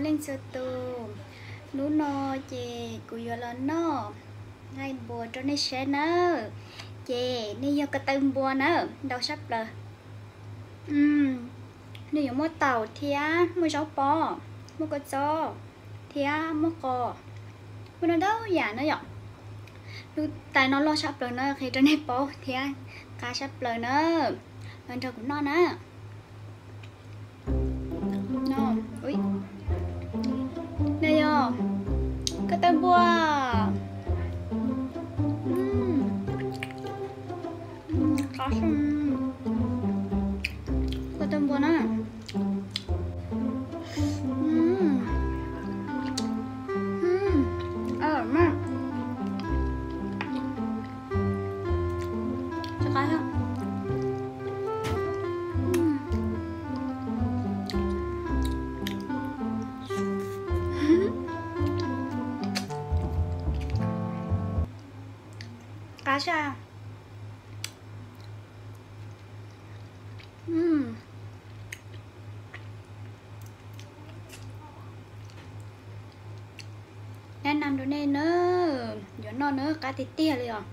Leej txhua tus, hnub no ces kuv yuav los noj nqaij npua rau nej saib nawb. Ces nej yog ko taw npua na, ntau sab plaws. Nws yuav muaj taum thiab muaj zaub pob, muaj kua txob thiab muaj qos, muaj ntau ntau yam na yom. Lub tais no loj sab plaws na, qhia rau nej paub thiab qab sab plaws na. Los nrog kuv noj na. Nws yog ko taw npua. Qab, ko taw npua na. Qab sab. Neb nam rau nej na, yuav noj na, qab tiag tiag li os.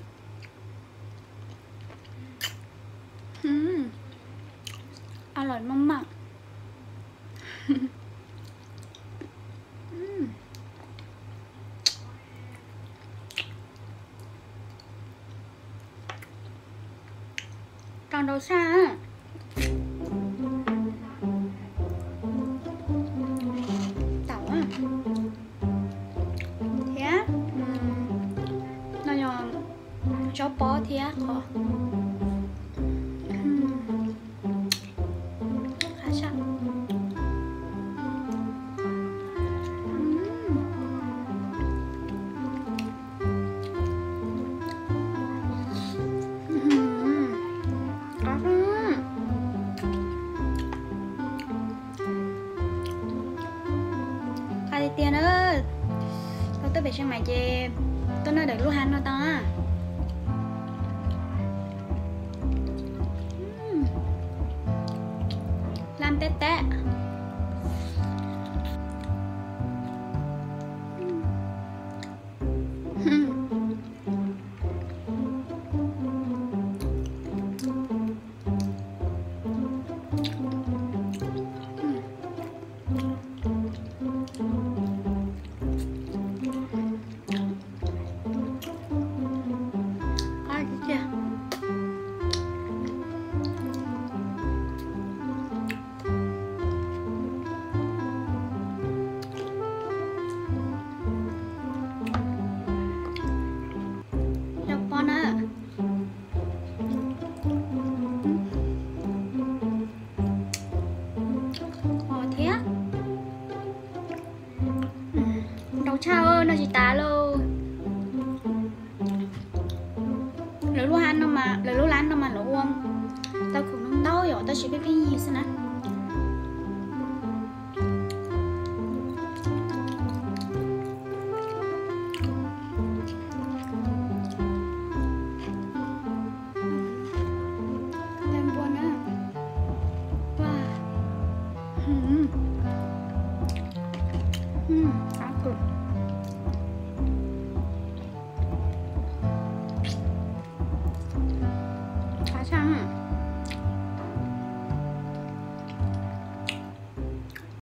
A lom maj mam. Rau ntau sab. Taum thiab no yog zaub pob thiab qos. Qab tiag tiag na. Tau tuaj pem Xeev Maim ces tuaj noj ntawm lub hav no tau na. Lam teb teb. Zaub pob na. Qos thiab. Ntau tshaj, noj tsis tas lauj. Lawv lub lab no mas lawv ua tau khoom ntau yom, tab sis pheej pheej yig xwb na.